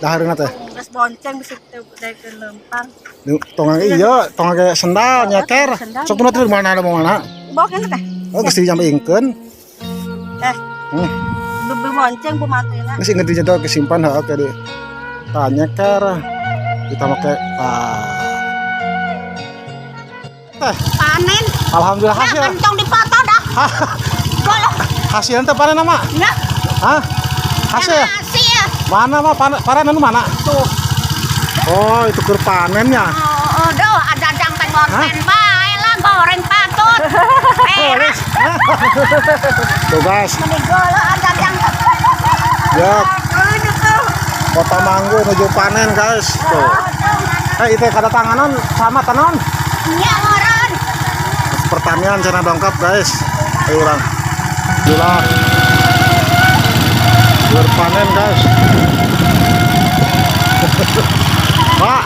Dahareuna teh. Terus bonceng bisa daekeun lempang. Tong iya, tong ge sendal nyeker. Sok nu teh mana ada mau mana? Bawa kene teh. Oh, geus dijampingkeun. Eh. Bebe bonceng pemantuna. Geus inget di kesimpan heuh oke di. Tah nyeker. Kita make tah. Teh, Panen. Alhamdulillah hasil. Kantong dipoto dah. Hasilnya teh panen ama? Enggak. Hah? Hasil? Hasil. Mana mah panen, panen anu mana? Tuh. Oh, itu keur panennya. Oh, aduh, ada jangkan goreng bae lah, goreng patut. Perak. Tuh guys, Menigolo ada jangkan. Ya. Kota Manggu menuju panen guys. Tuh. Eh, itu kedatanganan sama tenon. Nya ngoron. Pertanian cara dongkap guys. Ayo orang. Gila. Berpanen guys. Pak.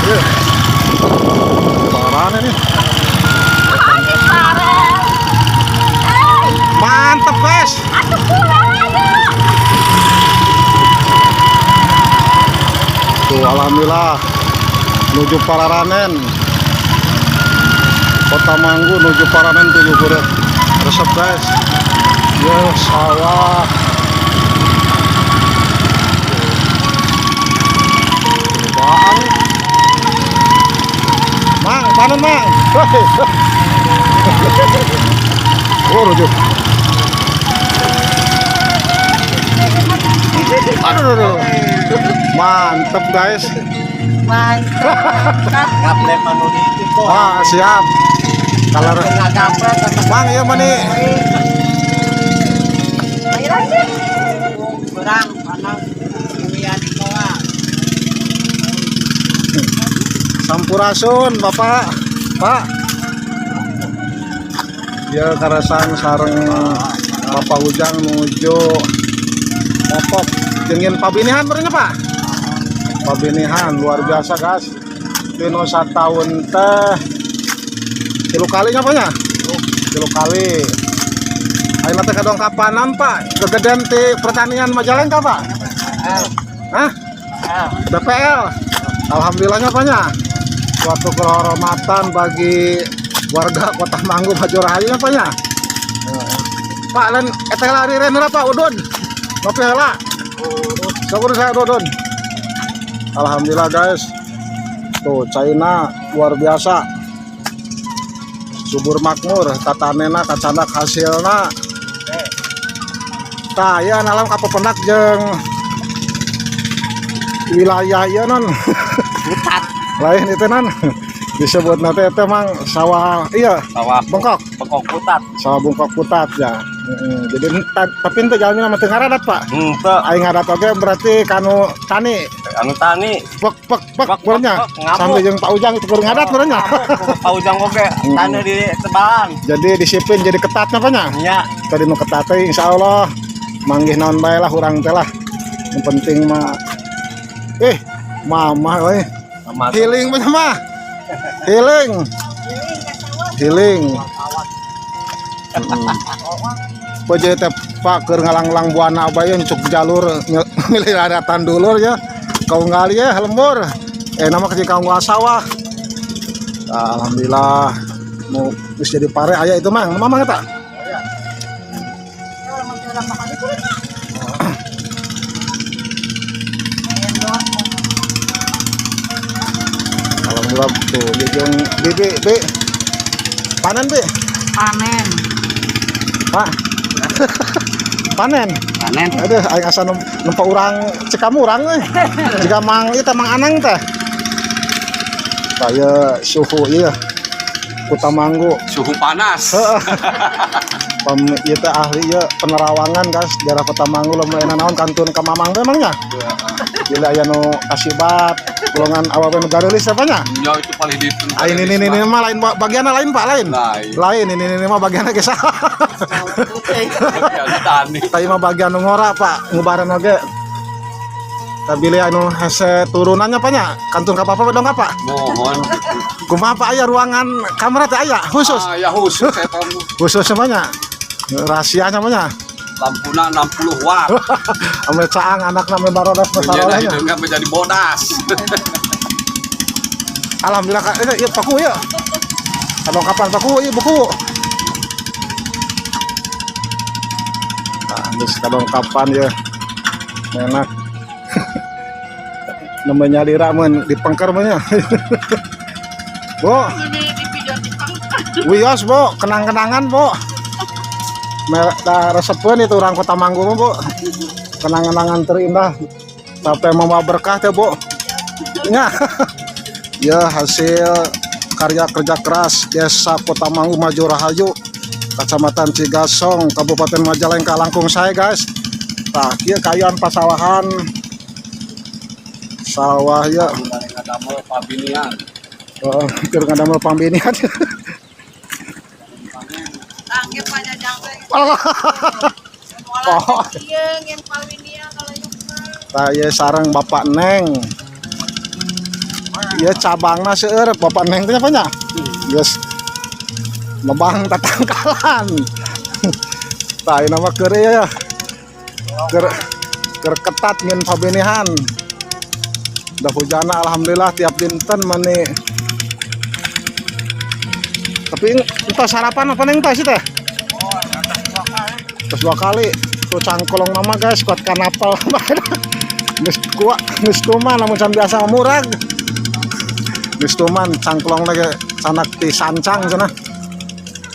Iya. Parah ini. Mantep guys. Tuh alhamdulillah menuju Pararanen. Kota Manggu menuju Paranen tuh juga resep guys. Ya sawah. Bang. Mang, panen mang. Oh, rujuk. Aduh, aduh, aduh. Mantep guys. Mantap. Ah, siap. Kalau Mang, iya mani. Sampurasun, Bapak. Pak. Ya karasan sareng Bapak Ujang menuju Mopok. Jengin pabinihan berarti Pak? Pabinihan luar biasa guys. Dino satahun teh 3 kali nya? 3 kali. Ayeuna teh kadongkapanan Pak? Kegedean ti pertanian Majalengka Pak? Hah? BPL. Alhamdulillahnya Pak nya. Suatu kehormatan bagi warga Kota Manggu Bajurahayu nya Pak nya. Pak lain eta lari ren Pak udun. Ngopi heula. Syukur saya udun. Alhamdulillah guys. Tuh China luar biasa. Subur makmur, tatanena kacandak hasilna. Tah ya nalam kapependak jeung wilayah ieu non. Putat. Lain itu non. Disebut nanti itu emang sawah iya, sawah bengkok. Bengkok putat. Sawah bengkok putat ya. Jadi tapi ente jalannya nama teu ngaradat Pak. Henteu. Aing ngadat oge berarti kanu tani. Anu tani. Pek pek pek berenya. Sampai jeung Pak Ujang itu kudu ngadat berenya. Pak Ujang oge tani di tebalan. Jadi disiplin jadi ketatnya Pak nya. Nya. Tadi nu ketat teh insyaallah manggih naon bae lah urang teh lah. Yang penting mah mama euy. Healing mah mah. Healing. Healing. Poje teh Pak keur ngalanglang buana bae nyucuk jalur milih daratan dulur ya. Kau ngali ya lembur. Nama kecil kau sawah. Nah, alhamdulillah mau geus jadi pare aya itu mang. Mamang eta? Alhamdulillah tuh jeung bibi bi. Panen bi? Panen. Pak. Panen. Panen. Aduh aing asa nempo urang cekam urang euy. Jiga mang ieu teh Mang Anang teh. Tah suhu ieu Kota Manggu suhu panas. Heeh. Pam ieu teh ahli ieu penerawangan guys daerah Kota Manggu lamun aya naon kantun ka Mamang teh emangnya. Bila aya nu kasibat golongan awewe nu gareulis apa nya? Ya itu paling di. Ah, ini mah lain bagianna lain Pak lain. Lain ini mah bagianna geus. Bagian tani. Tah mah bagian nu ngora Pak, ngubaran oge. Tabili anu hese turunannya Pak nya, kantun ka papa dong Pak. Mohon. Kumaha Pak aya ruangan kamera teh aya khusus? Ah, ya khusus eta mah. Khusus semuanya. Rahasianya mah nya. Lampuna 60 watt. Ame caang anakna ame barodas Menjadi masarolehnya. enggak menjadi bodas. Alhamdulillah Kak, ieu paku ieu. Abang kapan paku ieu buku. Nah, geus kadongkapan ya. Enak. Namanya lira mun dipengker mah nya. Bu, Ini di video di wios Bu, kenang-kenangan Bu. Da resepeun itu orang Kota Manggu mah, Bu. Kenang-kenangan terindah. Sampai membawa berkah teh, Bu. Nya. Ya, hasil karya kerja keras Desa Kota Manggu Maju Rahayu, Kecamatan Cigasong, Kabupaten Majalengka langkung saya, guys. Tah, kieu kaayaan pasawahan sawah ya. Ngadamel pabinihan. Oh, keur ngadamel pambinihan. Tangge Pak Jajang teh. Oh. Oh. Iya, ngen pawinian kalau yuk. Tah ieu sareng Bapak Neng. Ieu cabangna seueur Bapak Neng teh apa nya? Geus lebang tatangkalan. Tah ieu mah keur ieu ya. Keur keur ketat ngeun pabinihan. Udah hujana alhamdulillah tiap dinten mani. Tapi entah sarapan apa neng teh sih teh? Terus dua kali tuh cangkolong nama guys kuat kanapel. Geus kuat geus tuman lamun can biasa murag. Geus tuman cangklong lagi sanak ti sancang cenah.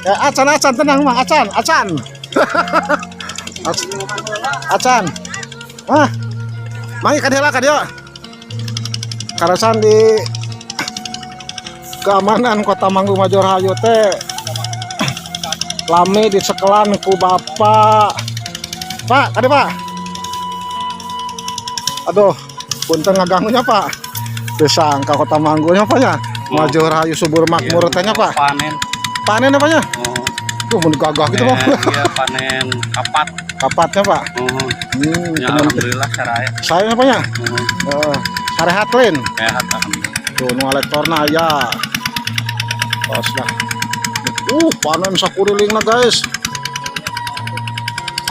Eh acan acan tenang mah acan acan. Acan. Ah. Mari ka dieu lah ka dieu. Karasan di keamanan Kota Manggu Maju Rahayu teh lami dicekelan ku bapak. Pak, kade Pak. Aduh, punten ngaganggunya Pak. Desa angka Kota Manggunya Pak ya. Maju Rahayu subur makmur teh nya Pak. Panen. Panen apa nya? Oh, Tuh mun gagah gitu Pak. iya panen kapat. Kapatnya Pak. Oh, ya, alhamdulillah saraya. Saya apa nya? Oh, Eh, sarehat lain. sehat alhamdulillah. Tuh nu lektorna aya. Tos lah. Panen sakurilingna guys.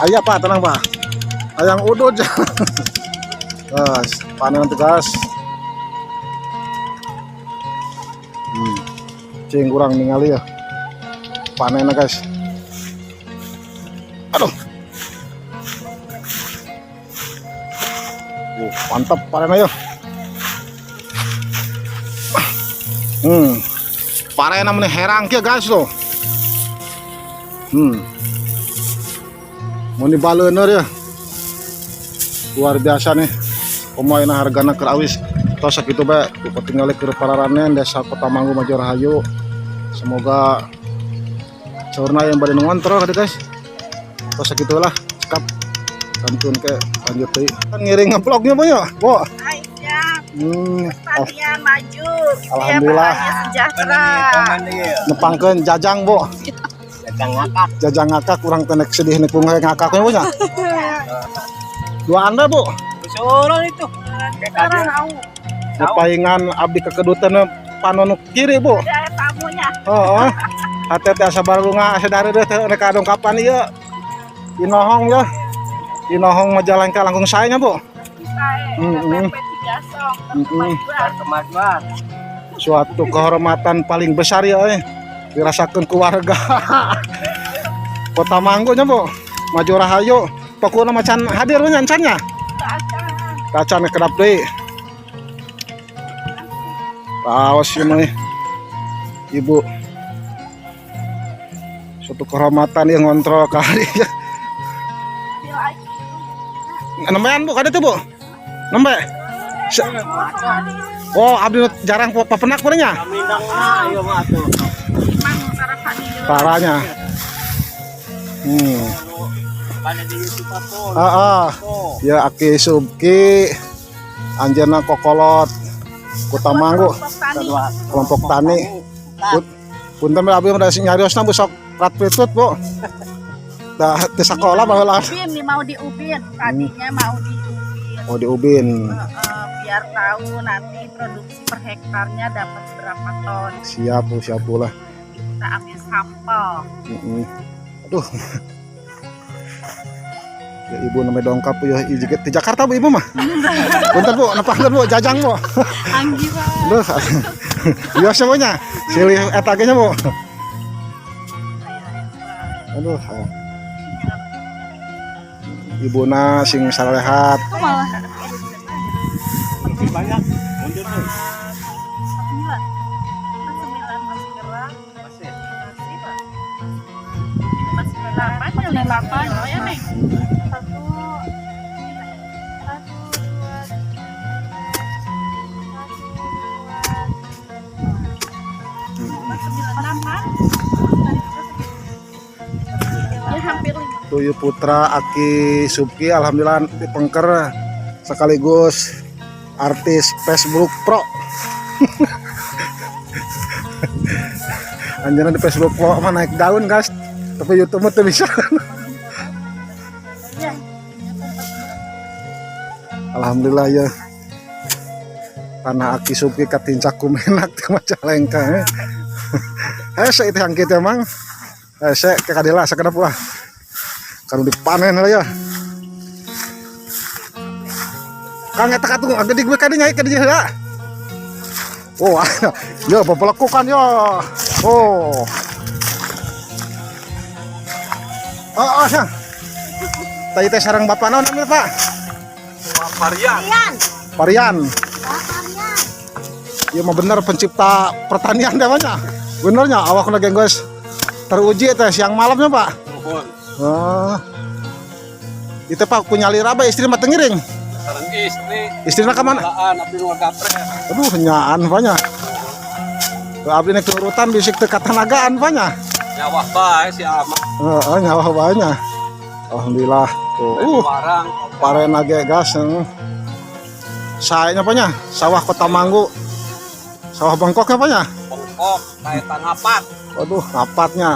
Aya Pak, tenang Pak. Ayang udud. Guys, panen tuh guys. Cing kurang ningali ya. Panen guys. Aduh. Mantap panen ayo. Panen namanya herang kieu guys loh. Mau dibaleuneur ya. Luar biasa nih. Kumaha hargana keur awis. Tos sakitu bae ku tinggali keur pararanen Desa Kota Manggu Maju Rahayu. Semoga saurna yang bade ngontrol kali guys. Tos sakitu lah, cekap. Kantun ke lanjut deui. Kan ngiring ngevlognya Bu ya, Bu. Siap. Pertanian maju. Alhamdulillah. Iya, sejahtera. Nepangkeun jajang Bu. Jajang ngakak. Jajang ngakak kurang tenek sedih nih pung ngakak Bu nya. Dua anda Bu. Sorong itu. Sekarang au. Paingan abdi kekedutan panon kiri Bu. Ada tamunya. Oh, oh. Hate teh asa barunga asa dareudeuh teh rek kapan ieu. Inohong ya. Inohong Majalengka langkung sae nya Bu. Sae. KTP Cigasong. Kemajuan. Suatu kehormatan paling besar ya dirasakan keluarga. Kota Manggu nya Bu. Maju Rahayu. Pokokna macan hadir nya encan nya. Tacan kedap deui. Raos ieu mah. Ibu. Suatu kehormatan yang ngontrol kali ya. Nembean Bu, kada tuh Bu. Nembe. Oh, abdi jarang papenak nya. Parahnya. Ah, ah. Ya Aki Subki anjeunna kokolot Kota Manggu kelompok tani. Punten abdi mah nyariosna Bu sok rat pitut Bu. Dah teu sakola baheula. Ubin nih mau di Ubin, tadinya mau di Ubin. Oh di Ubin. Biar tahu nanti produksi per hektarnya dapat berapa ton. Siap Bu, siap Bu lah. Kita ambil sampel. Aduh. Ya, ibu namanya dongkap ya di Jakarta, Bu, ibu mah. Punten, Bu, nepangkeun, Bu, Jajang, Bu. Anggi, Pak. Duh. Iya semuanya. Silih eta ge nya, Bu. Aduh. Ibuna sing salehat. Kok malah Lebih banyak. Mundur tuh. 9. 9 masih gerak. Masih. Masih, Pak. Masih 8 ya, 8 ya, Neng. Satu, satu, dua, satu, dua, 9, 8. Ya hampir 5. Tuyu Putra Aki Subki alhamdulillah dipengker sekaligus artis Facebook Pro. Anjana di Facebook Pro mah naik daun, guys, tapi YouTube mah teu bisa. Alhamdulillah ya. Tanah Aki Subki katincak ku menak di Majalengka. Hese itu yang kita emang. Hese ke kadila sakedap lah. Kalau dipanen lah ya. Kang eta katuh gede gue kadinya ka dieu heula. Oh, ya pepelekukan ya. Oh. Oh, oh, sang. Tadi teh sareng bapak naon namanya, Pak? Varian. Varian. Varian. Varian. Ya mah bener pencipta pertanian namanya. Benernya awak lagi guys teruji teh siang malamnya, Pak. Mohon. Oh. Itu Pak punya lira ba istri mah teu ngiring. Sareng istri. Istrina ka mana? Laan abdi nu gapre. Aduh, nyaan banyak. Abdi nek turutan bisik teu katanagaan banyak. Nyawah bae si ama. Heeh, nyawa banyak. Alhamdulillah. Tuh, Warang. paren age gas. Saenya apanya? Sawah Kota Manggu. Sawah Bangkok apanya? Bongkok, kaetan ngapat. Waduh, ngapatnya.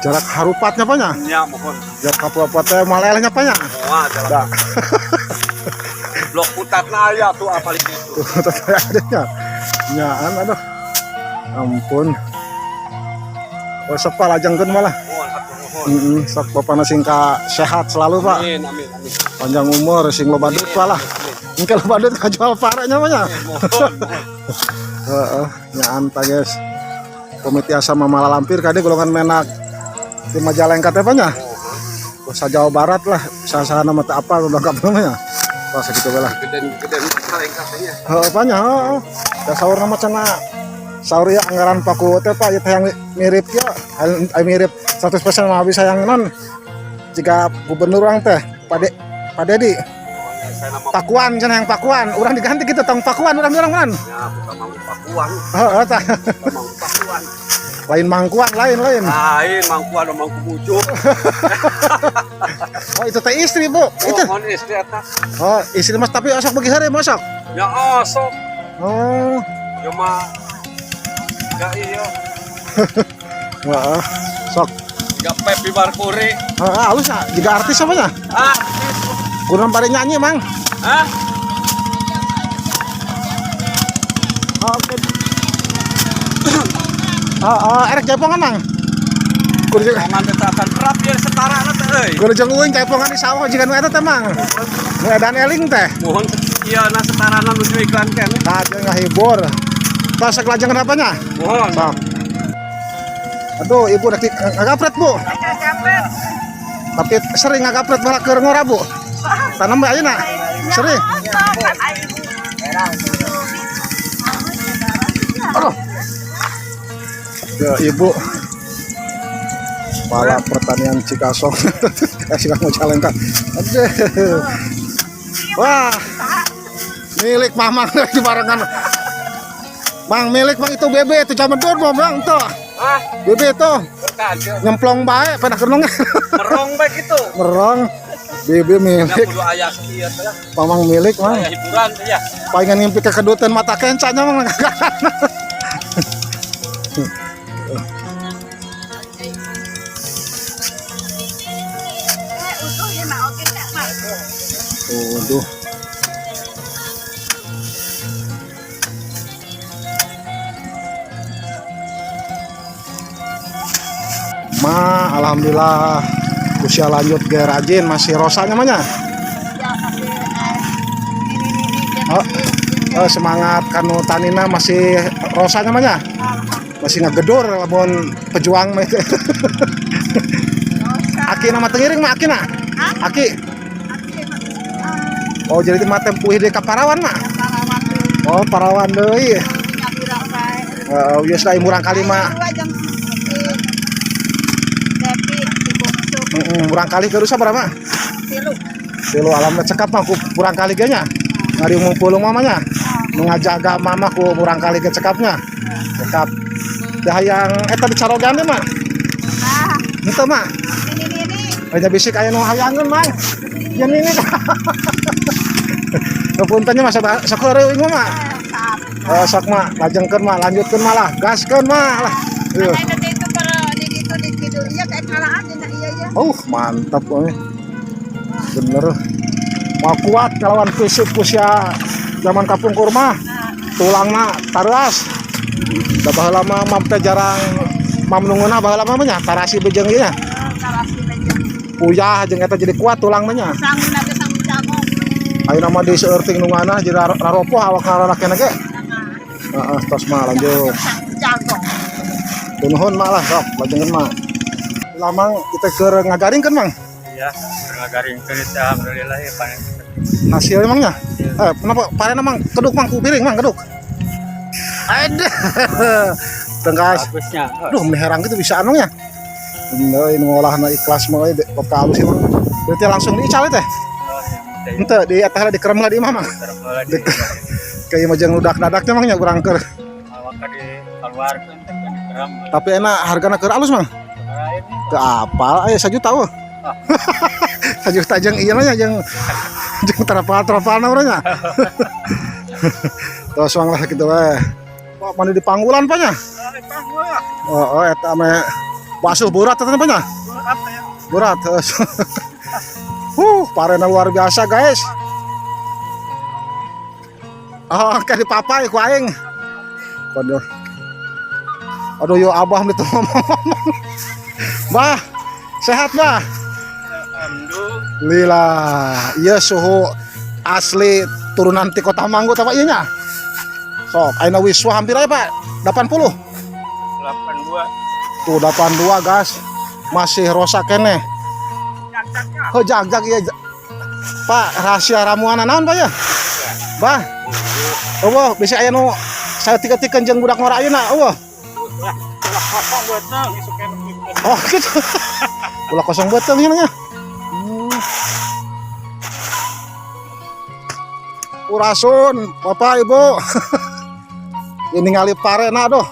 Jarak harupatnya apanya? Nya mohon. Jarak harupat teh malelehnya apanya? Moal jalan. Dah. Blok putatna aya tuh apa itu. Tuh, teteh adanya. Nyaan aduh. Ampun. Oh, sok Pak lajengkeun malah. Mohon hatur nuhun. Heeh, sok bapana sing ka sehat selalu, Pak. Amin amin amin. Panjang umur sing loba duit Pak lah. Engke loba duit kajual pare nya mah nya. Mohon mohon. Heeh, nyaan ta guys. Komite asa Mama Lampir kade golongan menak di Majalengka teh nya. Bahasa Jawa Barat lah, sasana mah teu apal udah lengkap namanya. Wah, sakitu we lah. Geden-geden Majalengka teh nya. Heeh, Pak nya, heeh. Da saurna mah cenah saur ya anggaran paku teh Pak ieu teh yang mirip ya, mirip 100% mah bisa yang non jika gubernur orang teh Pak Dedi Saya nama Pakuan cenah yang Pakuan, urang diganti gitu tong Pakuan urang urang kan. Ya, bukan mau Pakuan, Heeh, tah. bukan mau Pakuan. Lain mangkuan, lain lain. Lain mangkuan sama mangku bujuk. Oh, itu teh istri, Bu. Itu. Mohon istri eta. Oh, istri Mas tapi osok bagi hari mosok. Ya osok. Oh, Ya mah gak iya. heeh. Sok. Gak Pepi Barkuri. Heeh, halus ya. Jika artis apa nya? Ah, Kurang pare nyanyi, Mang. ah. Oh, oke. Oh, oh, erek jaipongan, Mang. Kudu jeung Omongan teh akan kerap ya setara lah teh euy. kudu jeung euing jaipongan di sawah jiga nu eta teh, Mang. Nu edan eling teh. Mohon iya na setarana nuju iklan keneh. Nah, dia ngahibur. Tas lajeng kenapa nya? Mohon. Sok. Aduh, ibu rek ngagapret, Bu. Tapi sering ngagapret malah keur ngora, Bu. Tanam bae ayeuna. Sering. Aduh. Ya, Ibu. Kepala Pertanian Cikasong. Eh, Cikasong Majalengka. Aduh. Wah. Milik Mamang di barengan. Mang milik Mang itu bebe itu zaman dulu Bang tuh. Ah, Bebe itu berkajo. nyemplong bae pada kenong. Merong bae gitu. Merong. Bebe Ya milik, kudu aya kieu teh lah. Mamang milik Mang. Aya hiburan teh ya. Palingan ngimpi kekedutan mata kencanya Mang. Utuh ya mak oke tak mak. Waduh. Ma, alhamdulillah. Usia lanjut ge rajin, masih rosa namanya. Ya masih ini ini Oh, oh, semangat kanu tanina masih rosa namanya. Masih ngegedor lamun pejuang mah itu. Aki nama tengiring mah aki na. Aki. Oh, jadi mah tempuh di ka Parawan mah. Oh, Parawan deui. Heeh, geus lah murang kali mah. Heeh, murang kali ke rusa berapa? Tilu. Tilu, alam cekap mah ku murang kali ge nya. Ngariung pulung mamanya. Nu ngajaga mama ku murang kali ge cekapnya. Cekap. Dah yang eta dicarogan teh mah. Nah, Henteu mah. ini ini. Hanya bisik aya nu hayangeun mang. Yang ini. Punten nya mah sakeureuy mah. Eh, sok mah lajengkeun mah, lanjutkeun mah lah, gaskeun mah lah. Yuh. Nah, itu kalau di itu di itu iya kayak kalaan iya iya. Oh, mantap euy. Bener. Mau kuat ngelawan fisik usia zaman kapungkur mah. Tulangna tareas. Da baheula mah mam teh jarang mam nungeunah baheula mah nya tarasi bejeng ieu nya. Tarasi bejeng. Puyah jeung eta jadi kuat tulang mah nya. Sangu lagi sangu jagung. Ayeuna mah di seueur ting nu ngeunah jadi raropoh awak raraken ge. Heeh, tos mah lanjut. Sangu jagung. Nuhun mah lah sok lajengkeun mah. Lamang kita keur ngagaringkeun, Mang. Iya, ngagaringkeun itu alhamdulillah ya panen. Hasilnya mang nya? Eh, kenapa parena mang keduk mang ku piring mang keduk. Ada. Tengkas. Bagusnya. Duh, meni herang gitu bisa anu nya. Bener ini ngolahna ikhlas mah euy bakal halus emang. Berarti langsung diical teh. Henteu di eta heula dikerem lah di imah mang. Kayak mah jeung ludak dadaknya mang nya urang keur. Awak di keluarkeun teh dikerem. Tapi enak hargana keur alus mang. Teu apal aya sajuta eueuh. Sajuta jeung ieu nya jeung jeung terapal-terapalna urang nya. Tos mang lah kitu we. Pak mandi di panggulan pak nya? Oh, oh eta meh basuh berat eta pak nya? Berat. Parena luar biasa, guys. Oh, kayak dipapai ku aing. Waduh. Aduh, yo abah itu ngomong-ngomong. Bah, sehat bah? Alhamdulillah. Iya suhu asli turunan ti Kota Manggu apa iya nya? Sok, ayeuna wiswa hampir aja Pak, 80. 82. Tuh 82 gas. Masih rosak keneh. Oh, jag-jag iya. Pak, rahasia ramuan naon Pak ya? Bah. Eueuh, bisa aya nu saya tika-tikeun jeung budak ngora ayeuna, eueuh. Kosong beuteung isuk. Oh, gitu. Ulah kosong beuteung ieu nya. Urasun, Bapak Ibu. Ini ngali pare na aduh.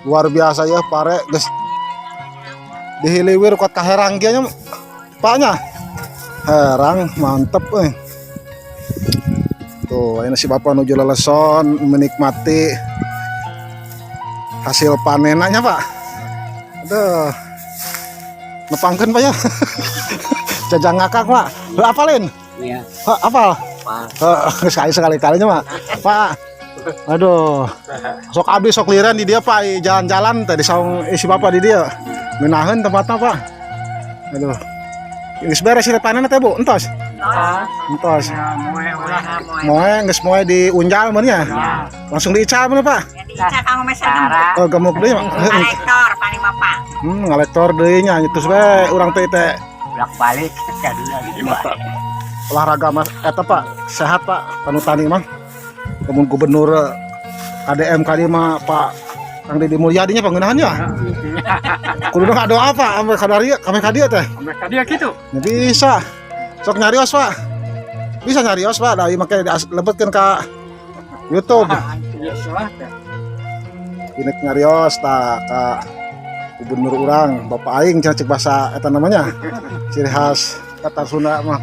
Luar biasa ya pare geus dihiliwir kuat kaherang ge nya Pak nya. Herang mantep euy. Tuh, ini si Bapak nuju leleson menikmati hasil panenannya, Pak. Aduh. Nepangkeun Pak ya. Jajang ngakak, Pak. Heuh, apalin? Iya. Heuh, apal? Heuh, sekali sekali-kalinya, Pak. Pak. Aduh. Sok abis sok liren di dia, Pak, jalan-jalan tadi saung si Bapak di dia. Ngeunaheun tempatnya, Pak. Aduh. Geus beres sih panen teh, Bu? Entos. Entos. Moe geus moe diunjal mun nya. Langsung diical mun, Pak. Diical kanggo meser gemuk. Oh, gemuk deui. Ngalektor paling bapak. Ngalektor deui nya terus we urang teh teh Bolak balik kadinya gitu. Olahraga mas eta Pak, sehat Pak, panu tani mah. Kemun gubernur KDM kali mah Pak Kang Deddy Mulyadi nya pangeunahnya. Kudu doa Pak, ame kadaria, kame kadia teh. Mereka dia gitu. Ya bisa. Sok nyarios Pak. Bisa nyarios Pak, dari make lebetkeun ka YouTube. Iya, salah teh. Ini nyarios ta ka gubernur urang, Bapak aing cenah cek bahasa eta namanya. Ciri khas kata Sunda mah.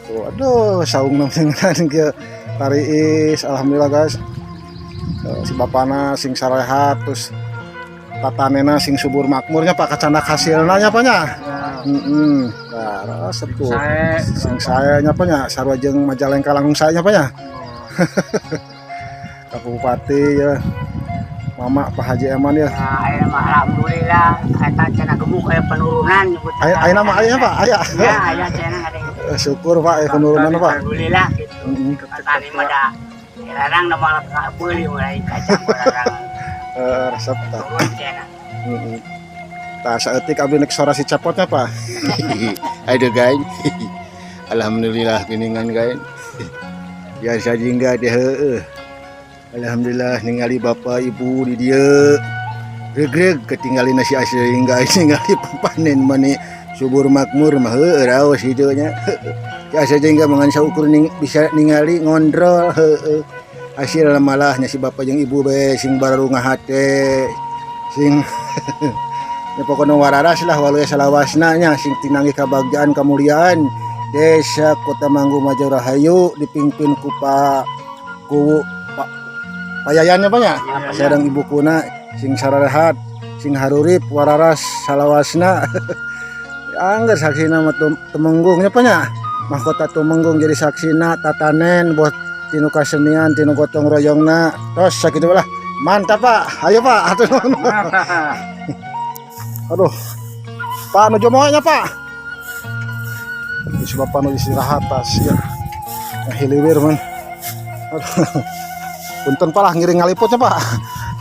Tuh, aduh, saung nang kieu tariis, alhamdulillah guys. Eh, si bapana sing sarehat terus tatanena sing subur makmurnya Pak, kacandak hasilna nya Pak nya. Heeh. Nah, resep tuh. Sing sae nya Pak nya, sarua jeung Majalengka langkung sae nya Pak nya. Ka Bupati ya. Mama Pak Haji Eman ya. Nah, ayeuna mah alhamdulillah eta cenah gemuk aya penurunan nyebut. Ayeuna mah aya Pak, aya. Ya, aya cenah ada. Syukur Pak, aya penurunan Pak. Alhamdulillah gitu. Heeh. Tani mah da larang da malah beuli mulai kacang larang. Resep tah. Turun cenah. Heeh. Tah saeutik abdi nek sora si cepotnya Pak. Aduh guys. Alhamdulillah geningan guys. Biasa jingga deh heueuh. Alhamdulillah ningali bapak ibu di dieu. Regreg ketinggalin nasi asli hingga ningali panen mani subur makmur mah heueuh raos kitu nya. Biasa jingga mangan saukur ning, bisa ningali ngondrol heueuh. Hasil malah nya si bapak jeung ibu be sing bararungah hate sing ya pokoknya wararas lah waluya salawasna nya sing tinanggi kabagjaan kemuliaan desa Kota Manggu Maju Rahayu dipimpin ku Pak Kuwu Pak Payayannya Pak nya sareng ibu kuna sing sararehat sing harurip wararas salawasna. Angger saksina mah Tumenggung nya Pak nya, mahkota Tumenggung jadi saksina tatanen buat tinu kasenian tinu gotong royongna terus sakitu lah. Mantap Pak, ayo Pak, hatur nuhun. Aduh, Pak nuju moe nya Pak. Terus Bapak nu istirahat tas ya. Ngahiliwir man. Aduh. Punten Pak lah ngiring ngaliputnya Pak.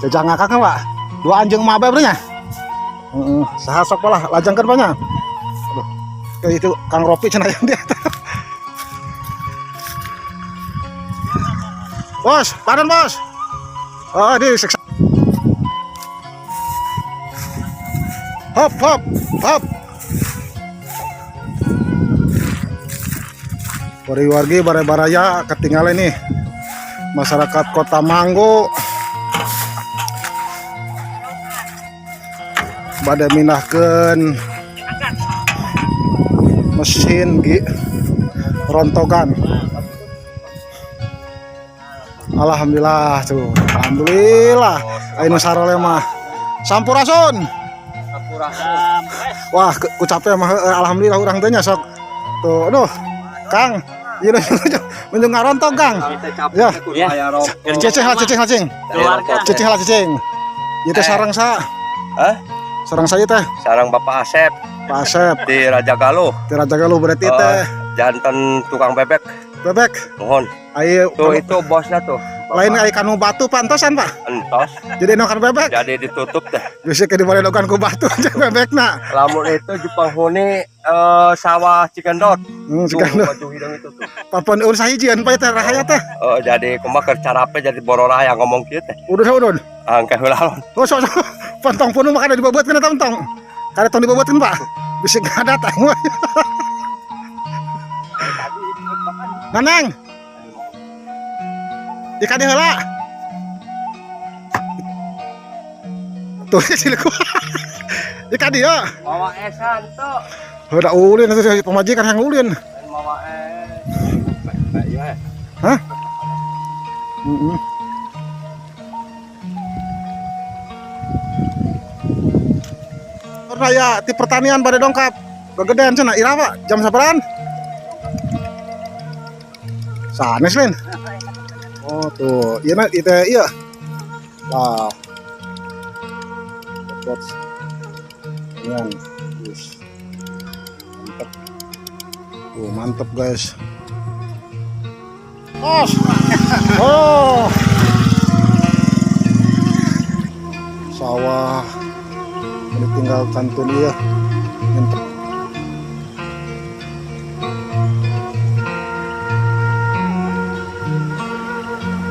Jajang ngakak Pak. Dua anjing mabe nya. Heeh, saha sok Pak lah lajangkeun Pak nya. Aduh. Kayak itu Kang Ropi cenah yang dia. Bos, padan bos. Oh, di siksa. Hop, hop, hop. Wargi bare-baraya ketinggalan nih masyarakat Kota Manggu bade mindahkeun mesin gi rontokan. Alhamdulillah tuh, alhamdulillah. Ayo sarole mah. Sampurasun. Wah, ku capek mah alhamdulillah urang teh nya sok. Tuh, aduh. Kang, ieu nuju ngarontong Kang. Ya. Ceceh lah ceceh lah cing. Ceceh lah cecing. Ieu teh sarang sa. Hah? Sarang saya teh. Sarang Bapak Asep. Pak Asep di Raja Galuh. Di Raja Galuh berarti teh. Jantan tukang bebek. Bebek. Mohon. Ayo tuh itu bosnya tuh. Lain ai kanu batu pantosan Pak. Entos. Jadi nokan bebek. Jadi ditutup deh. Bisa ke dibalik nokan ku batu aja bebekna. Lamun itu penghuni sawah Cikendot. Cikendot. Batu hidung itu tuh. Papan ur sahijieun Pak teh rahaya teh. Oh, jadi kumaha keur carape jadi bororah yang ngomong kieu teh. Udun udun. Angke heula lon. Oh sok sok. Pantong punu mah kada dibobotkeun eta tong. Kada tong dibobotkeun Pak. Bisa ngadat aing. Nanang. Ikan heula. Tuh cilik. Ikan dia. Mawa esan tuh. Udah ulin itu pemajikan yang ulin. Mawa es. Hah? Raya di pertanian pada dongkap. Kegedean cenah ira Pak, jam sabaran? Sanes lain. Oh tuh, iya nah, itu iya. Wah. Buat pertanian. Yes. Mantep. Tuh, mantep guys. Oh. Oh. Sawah ini tinggal kantun iya.